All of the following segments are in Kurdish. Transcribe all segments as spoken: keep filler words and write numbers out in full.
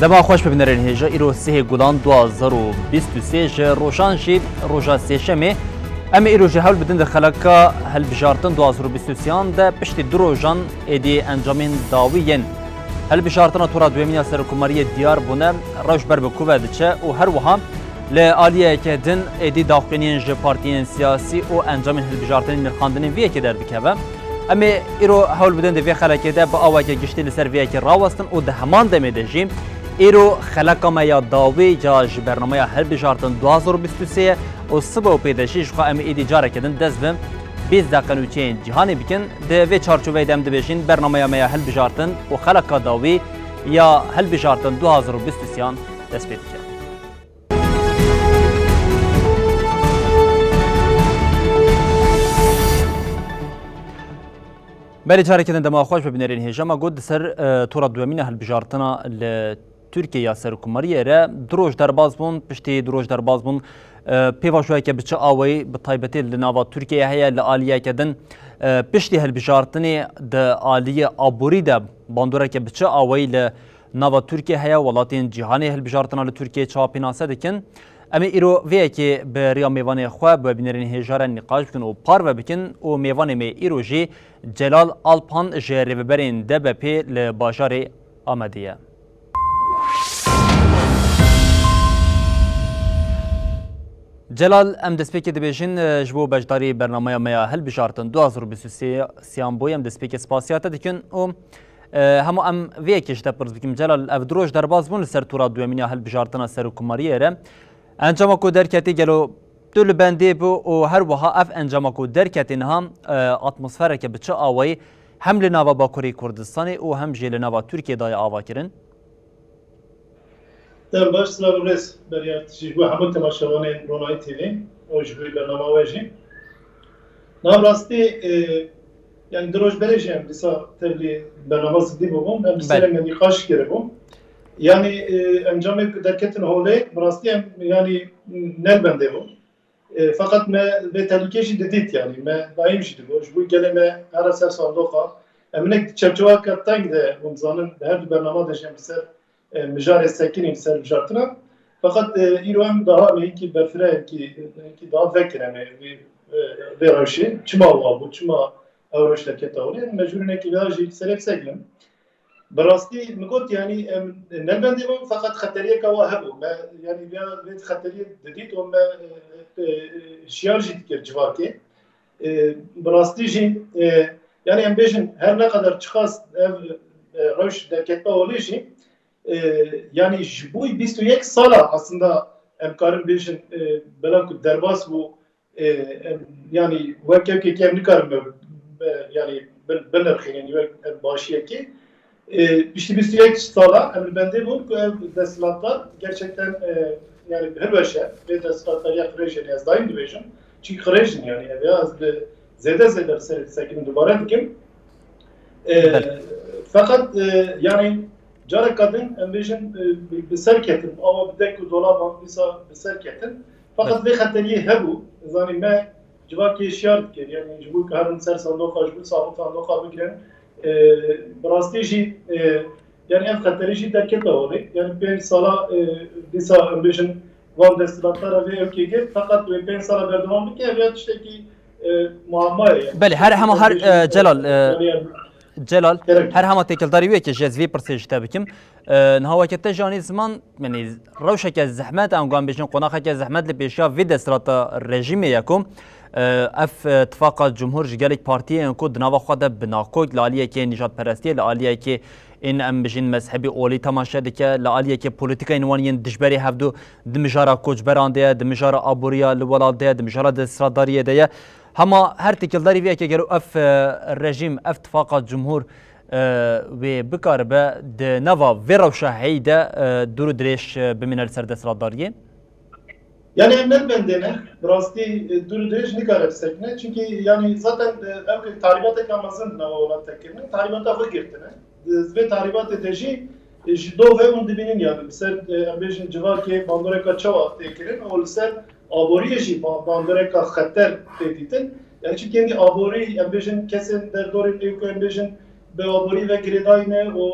Dema xweş be bînerên hêja, îro sihê Gulan du hazar û bîst û sê ji rojan jî roja sêşemê. Em ê îro jî hewl bidin di xeleka hilbijartin du hazar û bîst û sêyan de piştî du rojan êdî encamên dawî yên hilbijartina tora duyemîn ya serokkomariyê diyar bûne, rewş ber bi ku ve diçe û her wiha li aliyeke din êdî daxuyaniyên ji partiyên siyasî û encamên hilbijartinên nirxandinên vê yekê derdikeve. Em ê îro hewl bidin di vê xelekê de bi awayeke giştî li ser vê yekê rawestin û di heman demê de jî îro xeleka me ya dawî ya ji bernameya hilbijartin du hazar û bîst û sê ye û sibe û pê de jî ji xwe em ê êdî careke din dest bi bîst deqe nûçeyên cîhanê bikin. Di vê çarçoveyê de em dibêjin bernameya me ya hilbijartin û xeleka dawî ya hilbijartin du hazar û bîst û sêyan dest pê dike. Belê, careke din dema xweş be bînerên hêja. Me got di ser, e, tora duyemîn a hilbijartina li Tirkiye ya serokkomariyê re du roj derbas bûn, piştî du roj derbas bûn, e, pêvajoyeke bi çi awayî bi taybetî li nava Tirkiyeyê heye, li aliyeke din, e, piştî hilbijartinê di aliyê aborî de bandoreke bi çi awayî li nava Tirkiyê heye, welatên cîhanê hilbijartina li Tirkiyeyê çawa pênase dikin? Em ê îro vê yekê bi riya mêvanê xwe bi bînerên hêja re nîqaş bikin û parve bikin û mêvanê me îro jî Celal Alpan ji rêveberên D B P li bajarê Amedê ye. Celal, em destpêkê dibêjin, e, ji bo beşdarî bernameya me ya hilbijartin du hazar û bîst û sê siyan boyî, em destpêkê spasiya te dikin û, e, hema em vê yekê ji te pirs bikim. Celal, ev du roj derbas bûn li ser tura duyemîn ya hilbijartina serokkomariyê re. Encama ku derketî gelo tu li bendê bû û her wiha ev encama ku derketî niha, e, atmosfereke bi çi awayî hem li nava Bakurê Kurdistanê û hem jî li nava Tirkiyê daye avakirin? Dem baş, silav û rêz berî te jî ji bo hemû temaşevanên Ronahî T V û ji bo bernama we jî. Niha rastî, e, yani du roj berê jî em dîsa tevlî bernama zindî bûbûn. Em bi Belê. Serê me nîqaş kiribûn. Yani, e, encamê ku derketin holê, bi rastî em, yani, ne li bendê bûn. E, feqet me vê tehlûkê jî didît, yani me daîm jî digot. Ji bo gelê me here ser sandoqa. Em hinek di çerçeveyeke teng de, hûn dizanin, di her du bernama de jî em li ser, e, mijarê sekinîn, li ser mijartina. Feqet, e, îro em daha em ê hinkî berfireh, hinkî, hinkî daha vekir em ê vê, e, vê rewşê. Çima wa bû, çima ew rewş derkete holê? Mecbûr hinek îro jî serê bisekinin. Bi rastî min got, yanî em ne li bendê bûn, feqet xeteriyeka wa hebû. Me, yanî vê, vê xeteriyê didît û me, e, e, şiyar jî dikir civakê. E, bi rastî jî, e, yanî em bêjin her ne qeder çiqas ev, e, rewş derketme holê jî, e, yanî ji bo bîst û yek sala aslında em karin bêjin, e, bela ku derbas bû, e, em, yanî wek yekekî em nikarin bi, bi, yanî bin-, binirxînin wek ev başiyekî. E, piştî bîst û yek sala em li bendê bûn ku ev desthilatdar gerçekten, e, yanî hilweşe vê desthilatdariya qirêjê ne, ez daîm dibêjim. Çi qirêj in, yanî ev ya ez bi zêde zêde bi serê disekinim, dubare dikim. E, Belê. Feqet, e, yanî careka din em bêjin, e, bi, bi ser ketin, awa bi dek û dolaban dîsa bi ser ketin. Feqet Belê. Vê xeteriyê hebû, zanî me civakê şiyar dikir, yanî ji bo ku herin ser sandoqa, ji bo sabû sandoqa bigirin. E, bi rastî jî, e, yanî ev xeterî jî derkete holê. Yanî pênc sala, e, dîsa em bêjin van desthilatdara vê ewkê girt, feqet wê pênc sala berdewam bike, ev ya tiştekî, e, muamma ye. Belê, her hema her, e, Celal, e, yanî, Celal, Gerek. Her hema têkildarî wê yekê jî ez vê pirsê ji te bikim. E, niha weke te jî anî ziman, yanî rewşeke zehmet, em guhan bêjin qonaxeke zehmet li pêşiya vê desthilata rejîmê ye ku, e, ev, e, tifaqa cumhur ji gelek partiyên ku di nava xwe de bi nakok li aliyekê nîjadperestiyê, li aliyekê ên em bijîn mezhebî olî temaşe dike, li aliyekê polîtîkayên wan yên dijberê hevdu di mijara koçberan de ye, di mijara aboriya li welat de ye, di mijara desthilatdariyê de ye. Hema her têkildarî vê yekê gelo ev, e, rejîm, ev tifaqa cumhur, e, wê bikaribe di nava vê rewşa heyî de, e, dûr û dirêj, e, bimîne li ser desthilatdariyê? Yani em ne li bendê ne, bi rastî, e, dûr û dirêj nikare bisekine. Çunkî yani zaten, e, ew ki tarîbateke mezin di nava welat de kirine, tarîbata xwe girtine. Di vê tarîbatê de jî, e, ji dov ve hûn dibînin yani li ser, e, em bêjin civakê bandoreka çawa tê kirin û li ser aboriyê jî ba-, bandoreka xeter tê dîtin. Yani çi kendî aborî, em bêjin kesên derdorên ê ku em bêjin bi aborî ve girêdayî ne û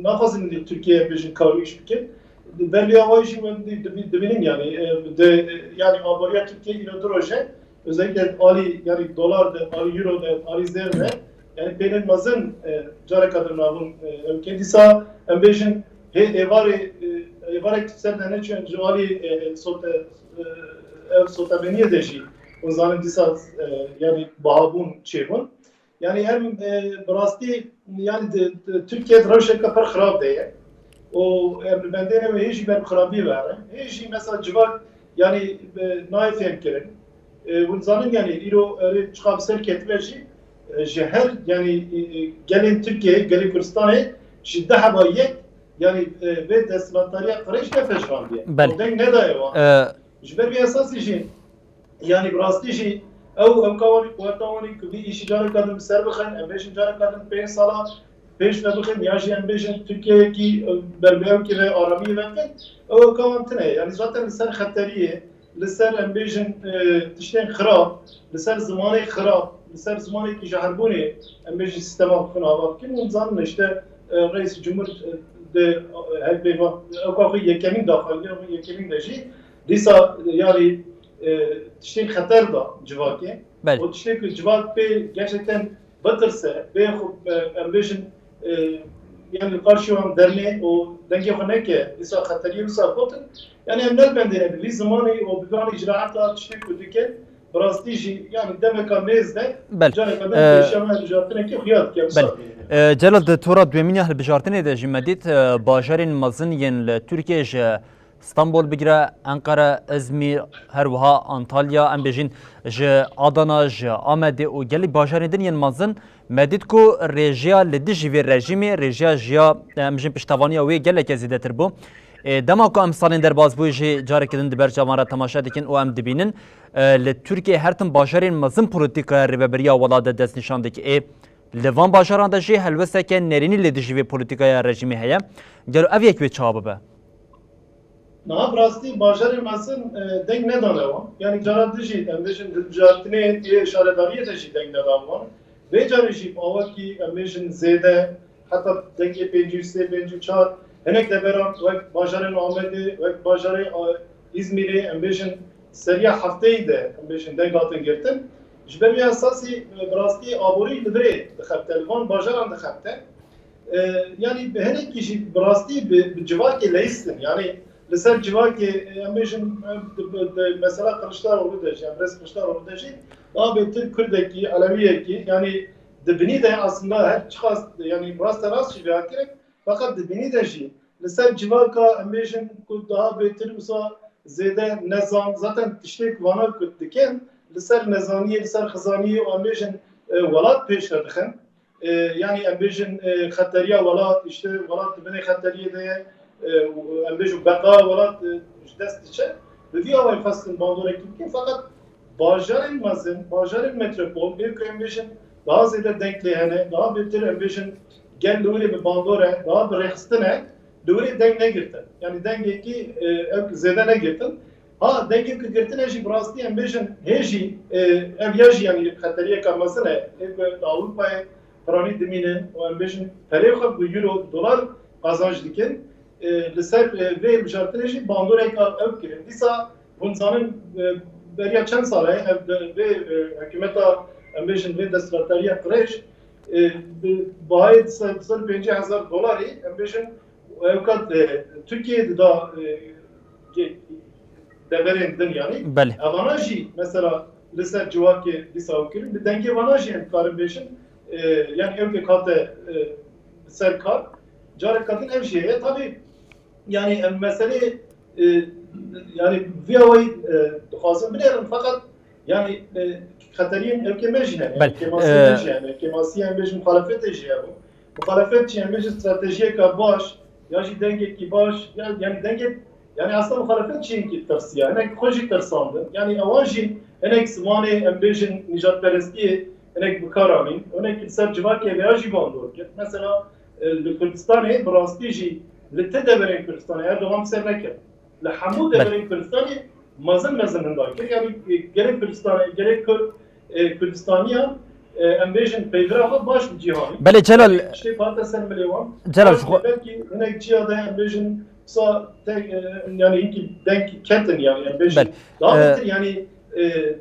naxwazin li Tirkiyeyê bêjin kar û îş bikin. Ber vê awayî jî em dibî-, dibînin, yanî, e, de, e, yanî aboriya Tirkiyeyê îro du roj e, özellikle alî, yanî dolar de, alî euro de, alî zêr de, yanî pêlên mezin, e, careka din rabûn, e, ewkê. Dîsa em bêjin hê êvarê, e, êvarek ser de neçûn ji alî, e, sote-, e, ev sotemeniyê de jî hûn zanin dîsa, e, yanî bihabûn çêbûn. Yanî em, e, bi rastî, yanî di, di Tirkiye di rewşeke pir xirab de ye. Û em li bendê ne wê hê jî ber bi xirabiyê ve herin. Hê jî mesela civak, yanî, e, nayê fêmkirin. E, hûn zanin, yanî îro erê çiqa bi ser ketibe jî, e, ji her, yanî, e, e, gelên Tirkiyeyê, gelê Kurdistanê ji deh heba yek, yanî, e, vê desthilatdariya qirêj ne pejrandiye. Belê. Û deng nedaye wan. E, Ji ber vê esasî jî, yanî bi rastî jî ew, ew ka wanî quweta wanî ku vî îşî careka din bi ser bixin, em bêjin careka din pênc sala pêş ve bixin, ya jî em bêjin Tirkiyeyekî, e, ber bi ewkê ve aramiyê ve bikin, ew, ew ka wan tune ye. Yanî zaten li ser xeteriyê, li ser em bêjin, e, tiştên xirab, li ser zimanê xirab, li ser zimanekî ji herbûnê em bêjin sîstema xwe ava bikin. Hûn zanin işte, e, Reîs Cumhur, e, de, e, hevpeyva, ew ka xwe yekemîn daxwaniya xwe yekemîn de jî dîsa, e, yanî, e, tiştên xeter da civakê. Belê. Û tiştê ku civak pê gerçekten bitirse, pê xwe, e, em bêjin, e, yanî li qarşî wan dernê û dengê xwe neke, dîsa xeteriyê wisa gotin. Yanî em ne li bendê ne, bi vî zimanê û bi vî icraata tiştê ku dikin, bi rastî jî, yanî demeka nêz de, belê, careka din, e, pêşiya me hilbijartinekî xuya dike, belê, wisa bîne. E, Celal, di tora duyemîn ya hilbijartinê de jî me dît, e, bajarên mezin yên li Tirkiyeyê ji Stenbol bigire, Enqere, Izmîr, her wiha Antalya, em bêjin ji Adana, ji Amedê û gelek bajarên din yên mezin, me dît ku rêjeya li dijî vê rejîmê, rêjeya ji ya, em bêjin piştevaniya wê geleke zêdetir bû. Ê, dema ku em salên derbas bûyî jî careke din di ber çavan re temaşe dikin û em dibînin, e, li Tirkiyeyê her tim bajarên mezin polîtîkaya rêveberiya welat de destnîşan dike. Ê, li van bajaran de jî helwesteke nerînî li dijî vê polîtîkaya rejîmê heye. Gelo ev yek wê çawa bibe? Niha bi rastî bajarên mezin, e, deng nedane wan. Yanî cara din jî, em bêjin, hilbijartinê yê şaredariyê de jî deng nedan wan. Vê carê jî bi awakî, em bêjin, zêde, heta dengê pêncî û sê, pêncî û çar, hinek deveran wek bajarên Amedê, wek bajarê, a, Îzmîrê, em bêjin, seriya hefteyî de, em bêjin, deng hatin girtin. Ji ber wê esasî, e, bi rastî aborî li virê dixebite, li van bajaran dixebite. E, yanî bi hinekî jî bi rastî bi, bi civakê leyîst in. Yanî li ser civakê, e, em bêjin, e, di, di, di mesela Kiliçdaroglu de jî, em rêz Kiliçdaroglu de jî, daha bêtir Kurdekî, Elewiyekî, yanî di binî de aslında her çiqas, yanî raste rast jî vêya kirin, feqet di binî de jî li ser civaka, em bêjin ku daha bêtir wisa zêde nezan, zaten tiştê ku vana ku dikin, li ser nezaniyê, li ser xizaniyê û em bêjin, e, welat pêş ve dixin. E, yanî em bêjin, e, xeteriya welat, işte welat di binê xeteriyê de ye, e, û em bêjin beqa welat, e, ji dest diçe. Bi vî awayî xwestin bandorekî bikin, feqet bajarên mezin, bajarên metropol, bê ku em bêjin daha zêde deng lê hene, daha bêtir em bêjin gel li wirê bi bandor e, daha bi rêxistin e, li wirê deng negirtin. Yanî dengekî, e, ew zêde negirtin. Ha, dengê ku girtine jî bi rastî em bêjin hê jî, e, ev ya jî yanî xeteriyeka mezin e. Hê ku li Ewropayê piranî dimînin û em bêjin perê xwe bi euro, dolar qazanc dikin. E, li ser, e, vê hilbijartinê jî bandoreka ew kirin. Dîsa hûn zanin, e, beriya çend sal e ev de, vê, e, hikûmeta, em bêjin vê desthilatdariya qirêj, e, bi bahayê di sed, di sed û pêncî hezar dolarî, em bêjin, ew kat, e, Tirkiyeyê dida, e, ge-, deverên din yanî. Belê. Evana jî mesela li ser civakê dîsa ew kirin. Bi dengê vana jî em dikarin bêjin, e, yanî ew ke hate, e, ser kar, careka din ev jî heye. Tabî, yanî em meselê, e, yanî vî awayî, e, dixwazin binêrin, feqet yanî, e, xeteriyên ewkê me jî hene, belê, ewkê masiyê me, e, jî hene, ewkê masiyê em bêjin muxalefetê jî hebû. Muxalefet jî em bêjin stratejiyeka baş, ya jî dengekî baş, ya, yanî dengê, yanî aslında muxalefet jî hinkî tirsiya, hinek xwe jî tirsandin. Yanî ewan jî hinek zimanê em bêjin nîjadperestiyê hinek bi kar anîn. Hinek li ser civakê veya jî bandor kir. Mesela, e, li Kurdistanê bi rastî jî li ti deverên Kurdistanê Erdogan bi ser nekir. Li hemû, belê, deverên Kurdistanê mezin mezin hinda kir. Yanî, e, gelê Kurdistanê, gelê Kurd, e, Kurdistaniyan, e, em bêjin peywira xwe baş bi cîhanî. Belê Celal. Tiştê hate ser milê wan. Celal, ji xwe belkî hinek ciya de em bêjin sa tek, e, yani hinkî deng ketin yani em bêjin. Belê. Daha e, beter yani e,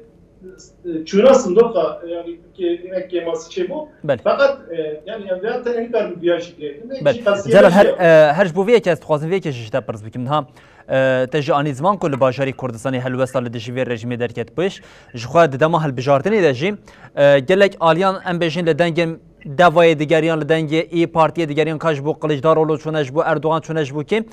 çûna sindoqa yani kê, hinek kêmasî çêbû. Belê. Feqet e, yani em vêya tenê nikarin viya jî girêtin. Belê. Celal her, e, her ji bo vê yekê ez dixwazim vê yekê jî ji te pirs bikim. Niha E, te jî anî ziman ku li bajarê Kurdistanê helwesta li dijî vê rejîmê derket pêş. Ji xwe di dema hilbijartinê de jî, e, gelek aliyan em bêjin li dengê Devayê digeriyan, li dengê İYİ Partiyê digeriyan, ka ji bo Kılıçdaroğlu çûne, ji bo Erdogan çûne, ji bo kê.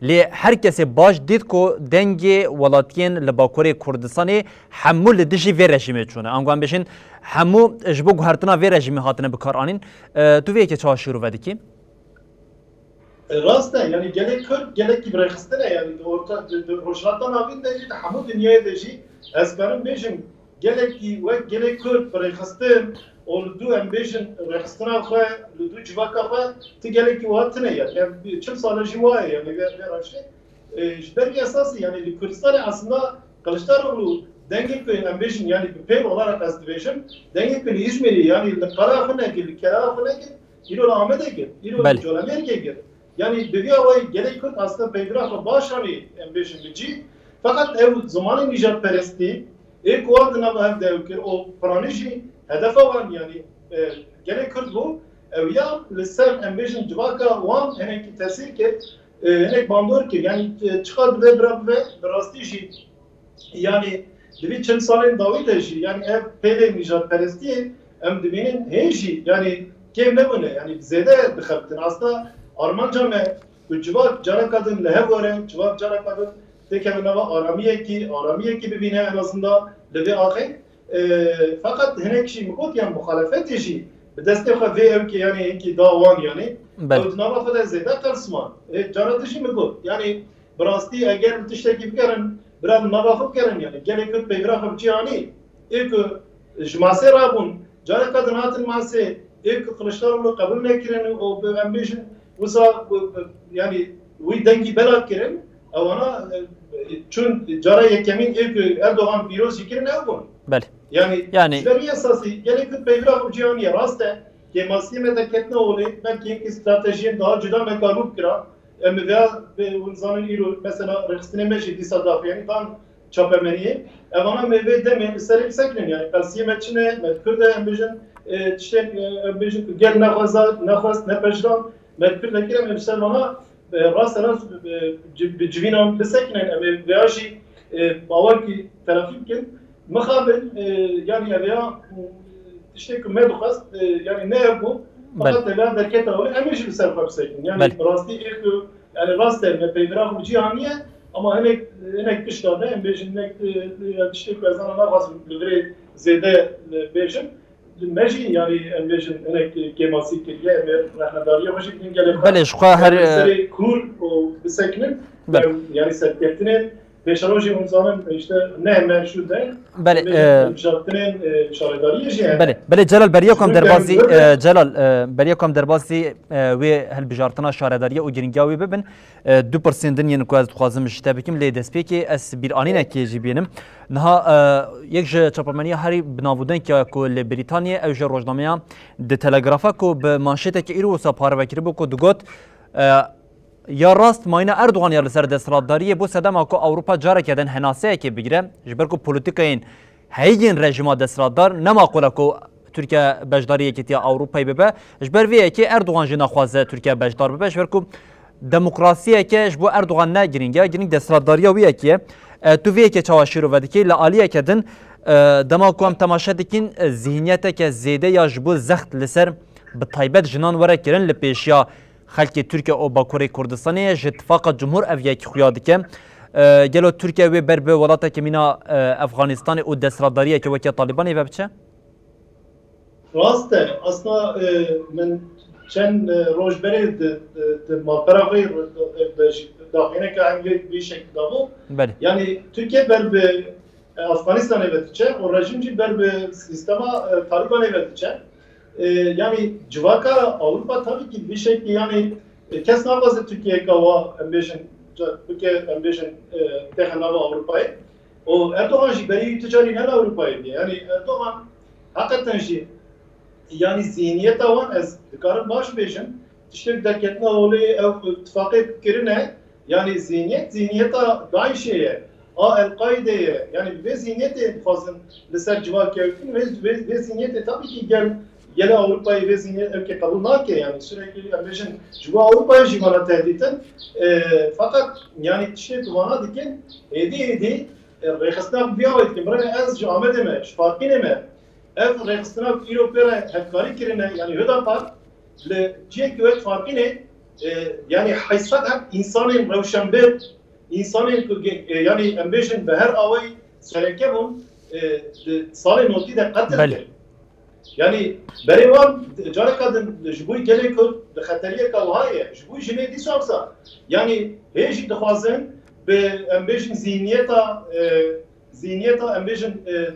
Lê her kesê baş dît ku dengê welatiyên li Bakurê Kurdistanê hemû li dijî vê rejîmê çûne. Ango em bêjin hemû ji bo guhertina vê rejîmê hatine bikaranîn. E, tu vê yekê çawa şîrove dikî? E, rast e, yani gelek Kurd, gelekî bi rêxistin e, yani di orta, di, di Rojhilata Navîn de jî, di hemû dinyayê de jî, ez karim bêjim, gelekî wek gelek Kurd bi rêxistin û li dû em bêjin rêxistina xwe, li dû civaka xwe, ti gelekî wiha tune ye. Yani, çil sale jî wa ye, yani, vê, vê rewşê. E, ji ber vî esasî, yani, li Kurdistanê aslında Kılıçdaroğlu dengê ku em bêjin, yani, bi pêl olarak ez dibêjim, dengê ku li Îzmîrê, yani, li qala xwe nekir, li kela xwe nekir, îro li Amedê kir, îro li Belê. Colemêrgê kir. Yani, bi vî awayî gelek Kurd aslında peywira xwe baş anî, em bêjin, bi cî. Feqet ew zimanê nîjadperestî, ê ku wan di nava hev de ew kir, û piranî jî hedefa wan, yani, e, gelek Kurd bû, ew ya li ser, em bêjin, civaka wan hinekî tesîr kir, e, hinek bandor kir. Yani, e, çiqas divê bira bibe, bi rastî jî, yani, di vî çil salên dawî de jî, yani, ev pêlên nîjadperestiyê em dibînin hê jî, yani, kêm nebûne, yani, zêde dixebitin. Aslında armanca me ku civak careka din li hev were, civak careka din têkeve nava aramiyekî, aramiyekî bibîne en azından li vê axê. E, feqet hinek jî min got, yan muxalefetê jî bi destê xwe vê ewkê, yani hinkî da wan, yani Belê. Ew di nava xwe de zêde qels man. E, cara din jî min got, yani bi rastî eger bi tiştekî bigerin, bira bi nava xwe bigerin, yani gelek Kurd peywira xwe bi cî anî. Ê ku ji masê rabûn, careka din hatin masê, ê ku Kılıçdaroğlu qebûl nekirin û bi, em bêjin, wisa, bi, bi, yani wî dengî bela kirin, ewana, e, çûn cara yekemîn ê ku Erdogan pîroz jî kirin ew bûn. Belê. Yani, Yani ji ber wî esasî gelek Kurd peywira xwe bi cî aniye, rast e, kêmasiyê me derketine holê, belkî hinkî stratejiyên daha cuda me karû bikira. Em vêya, hûn zanin îro mesela rêxistinê me jî dîsa daxuyanî dan çapemeniyê. Evana me vê demê li serê bisekinin. Yani qelsiyê me çi ne, me di Kurd de em bêjin, e, tiştên, e, em bêjin ku gel nexweza, nexwest, nepejran, me di Kurd de kir, em ê bi ser vana, e, rast rast, e, ci-, bi civînan bisekinin. Em ê vêya jî, e, bawerkî telafî bikin. Mixabin, e, yani ev ya, e, tiştê ku me dixwest, e, yani ne ev bû, Belê. Fakat ev ya derketa holê, em ê jî bi ser xwe bisekinin. Yani Belê. Bi rastî ê ku, yani rast e, me peywira xwe bi cî aniye, ama hinek, hinek tişta de, em bêjin hinek, e, e, tiştê ku ez ana naxwazim li virê zêde, e, bêjim. Me jî, yani em bêjin hinek kêmasî kiriye, em ê rexnedariya xwe jî bidin gelê xwe. Belê, ji xwe her, Em ê e, serê kûr û bisekinin, Belê. Em, yani serkeftinên Pêşerojê hûn zanin, işte, ne meşhur de, Belê, Belê, e, hilbijartinên, e, şaredariyê jî hene. Belê, belê, Celal, beriya ku em Ji derbasî, ber e, Celal, e, beriya ku em derbasî, e, wê hilbijartina şaredariyê û giringiya wê bibin, e, du pirsên din yên ku ez dixwazim ji te bikim, lê destpêkê ez bîranînekê jî bînim. Niha, e, yek ji çapemeniya herî bi nav û deng ya ku li Brîtaniyê, ew ji rojnameya The Telegraph e ku bi manşeteke îro wisa parve kiribû ku digot, e, Ya rast mayîna Erdogan ya li ser desthilatdariyê bû sedema ku Ewropa careke din henaseyekê bigire, ji ber ku polîtîkayên heyî yên rejîma desthilatdar ne maqûl e ku Tirkiye beşdarî Yekîtiya Ewropayê bibe. Ji ber vê yekê Erdogan jî naxwaze Tirkiye beşdar bibe, ji ber ku demokrasiyeke ji bo Erdogan ne girîng e, girîng desthilatdariya wî yekê ye. E, tu vê yekê çawa şîrove dikî? Li aliyeke din, e, dema ku em temaşe dikîn, e, zîhniyeteke zêde ya ji bo zext li ser bi taybet jinan were kirin li pêşiya xelkê Tirkiye û Bakurê Kurdistanê ji Tifaqa Cumhur ev yek xuya dike. E, gelo Tirkiye wê ber bi welateke mîna, e, Efxanistanê û desthilatdariyeke weke Talibanê ve biçe? Rast e. Aslında, e, min çend, e, roj berê di, di, di malpera xwe, e, de jî daxuyaneke eynî vê şeklî dabû. Belê. Yani Tirkiye ber bi, e, Afganistanê ve diçe û rejîm jî ber bi sîstema, e, Talibanê ve diçe. E, yani civaka Ewropa tabii ki bir şekli yani, e, kes naxwaze Tirkiye ka wa em bêjin, ca-, bike em bêjin, e, têxe nava Ewropayê. Û Erdogan jî berî wî tu carî ne li Ewropayê bûye. Yani Erdogan heqeten jî Yanî zihniyeta wan ez dikarim baş bêjim. Tiştek derketina holê ew tifaqê kirine. Yanî zihniyet, zihniyeta DAIŞ'ê ye. A El-Qaîdê ye. Yanî bi vê zihniyetê dixwazin li ser civakê ew bikin. Vê, vê, vê zihniyetê tabii ki gel, gelê Ewropayê vê zihniyet ew kê qebûl nake. Yanî sürekli em bêjin ji bo Ewropayê jî vana tehdît in. E, feqet yanî tiştê ku vana dikin, êdî êdî, e, rêxistina vî awayî dikin. Birêve ez ji Amedê me, ji Farqînê me. Ev rêxistina ku îro pê re hevkarî kirine, yanî Hüdapar, li cihekî wek Farqînê, e, yanî heyşt sed heb însanên rewşenbîr, însanên ku ge-, e, yanî em bêjin bi her awayî sereke bûn, e, di salên notî de qetil Belê. kirin. Yanî berê wan careka din ji bo gelê Kurd di xeteriyeka wiha ye. Ji bo jinê dîsa wisa. Yanî hê jî dixwazin bi, em bêjin, zihniyeta, e, zihniyeta, em bêjin, e,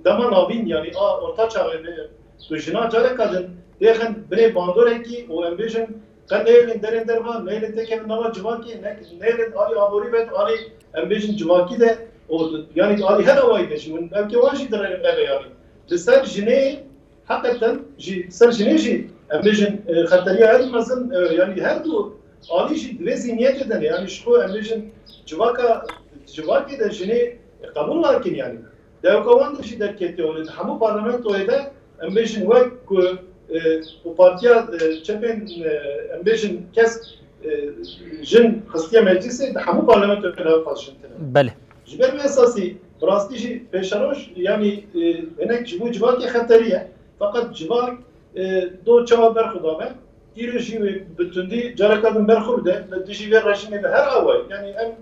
dema navîn, yanî a orta çaxê de, ku jina careka din têxin binê bandorekî û, em bêjin, qe neyêlin derên derva, neyêlin têkevin nava civakê, ne, neyêlin alî aborî ve, alî, em bêjin, civakî de, û yanî alî her awayî de jî, hûn, belkî wan jî direnin eve yanî. Li ser jinê, heqeten jî ser jinê jî, em bêjin, e, xeteriya her mezin, e, yanî her du alî jî di vê zihniyetê de ne. Yanî ji xwe em bêjin civaka, civakê de jinê qebûl nakin yanî. Di ewka wan de jî derketiye û li hemû parlamentoyê de em bêjin wek ku, e, ku partiya, e, çepên, e, em bêjin kes, e, jin xistiye meclisê, di hemû parlamentoyê de ew qas jin tune. Belê. Ji ber vê esasî, bi rastî jî pêşeroj, yanî, e, hinek ji bo civakê xeterî ye. Feqet civak, e, do çawa berxwe dabe, îro jî wê bi tundî careka din berxwe bide, li dijî vê rejîmê bi her awayî. Yanî em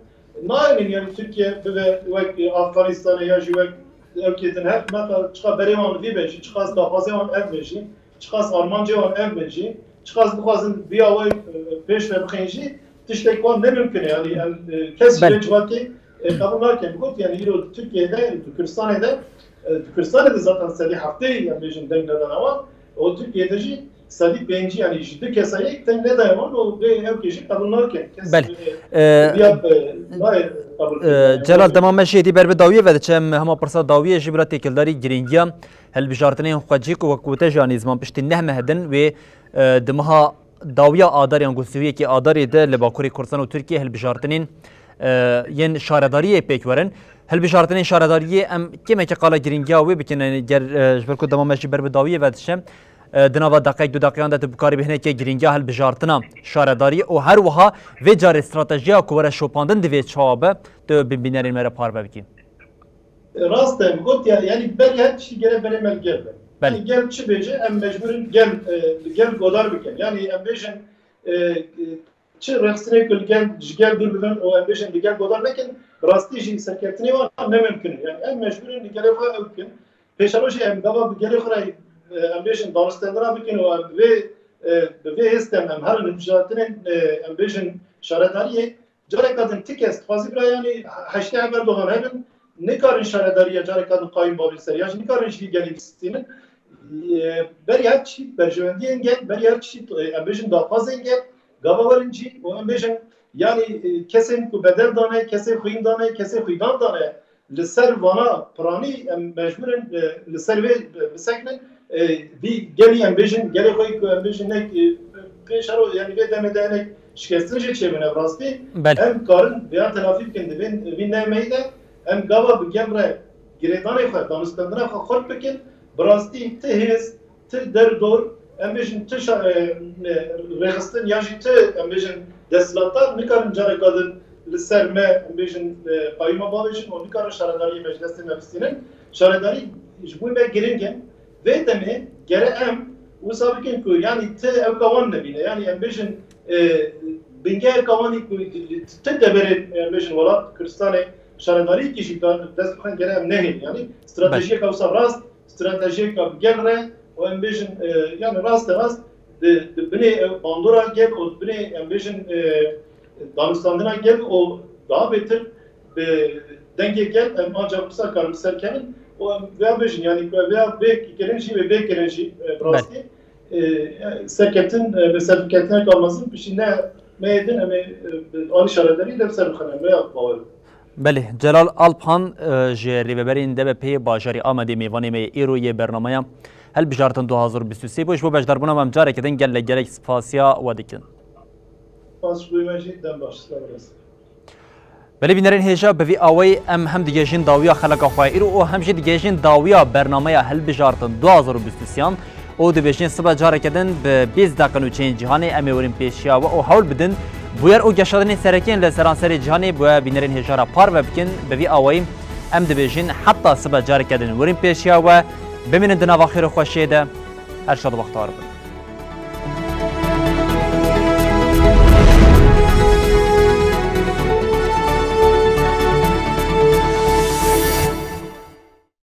nayênin, yanî Tirkiye bibe wek, e, Afganistanê ya jî wek ewkê din, her meta çiqa berê wan vî be jî, çiqas daxwazê wan ev be jî, çiqas armancê wan ev be jî, çiqas bixwazin vî awayî, e, pêş ve bixin jî, tiştek wan ne mimkun e. Yanî em, e, kes ji Belê. vê civakê, e, qebûl nakin. Got, yanî îro di Tirkiyeyê de, di Kurdistanê de, e, di Kurdistanê de zaten sedî heftê, em bêjin, deng nedana wan. Û Tirkiyeyê de jî sedî pêncî, yanî ji du kesa yek deng nedaye wan û vê ewkê jî qebûl nakin. Kes, Belê. e, E, vîya, e, nayê qebûl e, kirin. Yanî Celal, dema me jî êdî ber bi dawiyê ve diçe, em hema pirsa dawiyê jî bila têkildarî girîngiya hilbijartinên xwecî ku wek gote jî anî ziman piştî neh meh din wê, e, di meha dawiya Adarê yan ku sî û yekê Adarê de li Bakurê Kurdistan û Tirkiye hilbijartinên, e, yên şaredariyê pêk werin. Hilbijartinên şaredariyê em kêmeke qala girîngiya wê bikin, yanî ger, e, ji ber ku dema me jî ber bi dawiyê ve diçe, e, di nava deqeyek du deqeyan de tu bikarî bi hinekê girîngiya hilbijartina şaredariyê û her wiha vê carê stratejiya ku were şopandin divê çawa be, tu bi bînerên me re parve bikî. Rast e, got ya, yanî berî her tiştî gere berê me li gel be. Belê. Yanî gel çi bêje, em mecbûr in gel, e, li gel godar bikin. Yanî em bêjin, e, e, çi rêxistinê ku li gel, ji gel dûr bibin û em bêjin li gel godar nekin, bi rastî jî serkeftinê wan ne mimkun e. Yanî em mecbûr in li gelê xwe ew bikin. Pêşerojê em gava bi gelê xwe re, e, em bêjin danûstendina bikin û em bi vê, e, bi vê hêstem em herin hilbijartinên, e, em bêjin şaredariyê, careka din ti kes dixwazî bira, yanî heştê hev Erdogan hebin, nikarin şaredariya careka din qayîm babin ser, ya jî nikarin ji vî gelî bistînin. E, berî her çî berjewendiyên gel, berî her çî, e, em bêjin daxwazên gel, gava werin cî û em bêjin, yanî, e, kesên ku bedel dane, kesên xwîn dane, kesên xwîdan dane, li ser vana piranî em mecbûr in, e, li ser vê, e, bisekinin. E, vî gelî em bêjin, gelê xwe ku em bêjin nek, e, pêşero, yanî vê demê de hinek şikestin jî çêbûne bi rastî. Belê. Em karin vêya telafî bikin di vê, vî nemeyî de, em gava bi gel re girêdanê xwe, danûstendina xwe xurt bikin, bi rastî ti hêz, ti derdor, em bêjin ti şa-, e, e, rêxistin ya jî ti, em bêjin, desthilatdar nikarin careka din li ser me, em bêjin, e, qayûma bavêjin û nikarin şaredariyê me ji destê me bistînin. Şaredarî ji bo me giring e. Vê demê gere em wisa bikin ku, yanî, ti ewka wan nebîne. Yanî em bêjin, e, bingeheka wan ê ku ti deverê, em bêjin, welat Kurdistanê şaredariyekî jî da-, dest bixin, gere em nehên. Yanî stratejiyeka wisa rast, stratejiyeka bi gel re û em bêjin, e, yanî raste rast di, di binê, e, bandora gel û di binê, em bêjin, e, danûstandina gel û daha bêtir bi dengê gel em ancak wisa karin bi ser kevin û em vêya bêjin, yanî ku vêya bê kirin jî wê bê kirin jî, e, bi Belê. rastî, e, serketin, e, bi serketineka mezin piştî ne meyê din em ê, e, bi alî şaredarî de bi ser bixin, em vêya bawer in. Belê, Celal Alphan, e, ji rêveberên D B P'ê bajarê Amedê mêvanê me yê îro yê bernameya Hilbijartin du hazar û bîst û sê bû. Ji bo beşdarbûna me em careke din gelek gelek spasiya we dikin. Spas ji bo me jî, dem baş, spas. Belê bînerên hêja, bi vî awayî em hem digihêjin dawiya xeleka xwe îro û hem jî digihêjin dawiya bernameya Hilbijartin du hazar û bîst û sêyan û dibêjin sibe careke din bi bîst deqin û çêyên cîhanê em ê werin pêşiya we û hewl bidin bûyer û geşadinên serekiyên li seranserê cîhanê bi we bînerên hêja re parve bikin. Bi vî awayî em dibêjin heta sibe careke din werin pêşiya we. Bimînin di nava xêr û xweşiyê de. Her şad û bextewar bin.